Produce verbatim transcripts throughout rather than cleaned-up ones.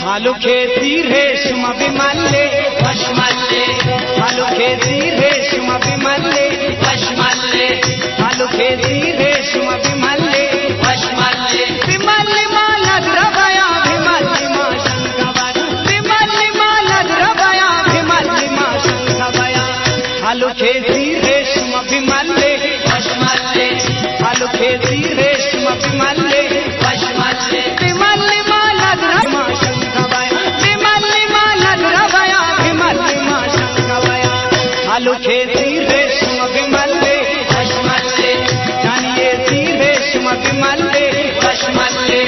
ہلوکے زی ریشم بملے، وش ملے۔ ہلوکے زی ریشم بملے، وش ملے۔ ہلوکے زی ریشم بملے، وش ملے۔ بملے مالد ربیا، بملے ما شنگبیا۔ بملے مالد ربیا، بملے ما شنگبیا۔ ہلوکے زی ریشم بملے، وش ملے۔ ہلوکے زی ریشم بملے، وش ملے۔ بملے مالد ربیا، بملے ما شنگبیا۔ بملے مالد ربیا، بملے ما شنگبیا۔ ہلوکے زی ریشم بملے، وش ملے۔ جانیے زی ریشم بملے، وش ملے۔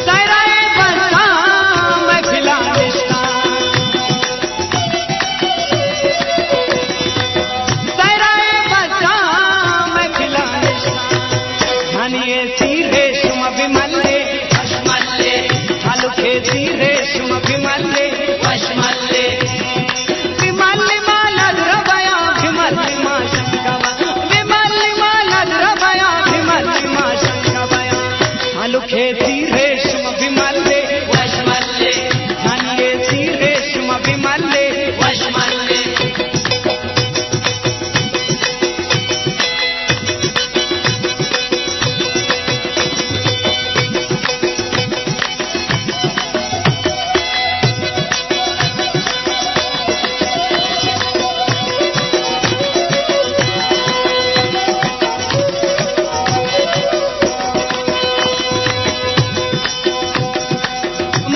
سیرائے بساں محفلاں نشتاں، سیرائے بساں محفلاں نشتاں۔ جانیے زی ریشم بملے، وش ملے۔ ہلوکے زی ریشم بملے، وش ملے۔ بملے مالد ربیا، بملے ما شنگبیا۔ بملے مالد ربیا، بملے ما شنگبیا۔ ہلوکے زی ریشم بملے، وش ملے۔ جانیے زی ریشم بملے، وش ملے۔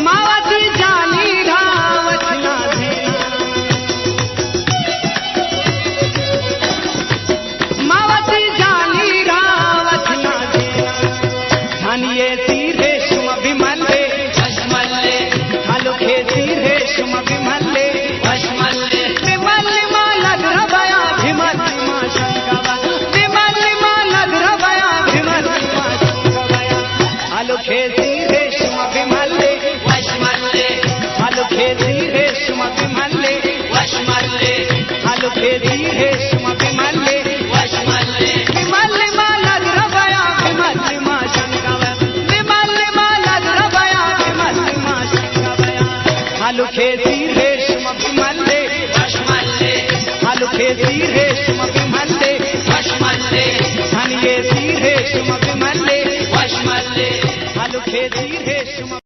ماوتی جانی راوت نازینا، ماوتی جانی راوت نازینا۔ جانیے زی ریشم بملے، وش ملے۔ ہلوکے زی ریشم بملے، وش ملے۔ بملے مالد ربیا، بملے ما شنگبیا۔ بملے مالد ربیا، بملے ما شنگبیا۔ ہلوکے زی ریشم بملے، وش ملے۔ ہلوکے زی ریشم بملے، وش ملے۔ ہلوکے زی ریشم بملے، وش ملے۔ بملے مالد ربیا، بملے ما شنگبیا۔ بملے مالد ربیا، بملے ما شنگبیا۔ ہلوکے زی ریشم بملے، وش ملے۔ ہلوکے زی ریشم بملے، وش ملے۔ جانیے زی ریشم بملے، وش ملے۔ ہلوکے زی ریشم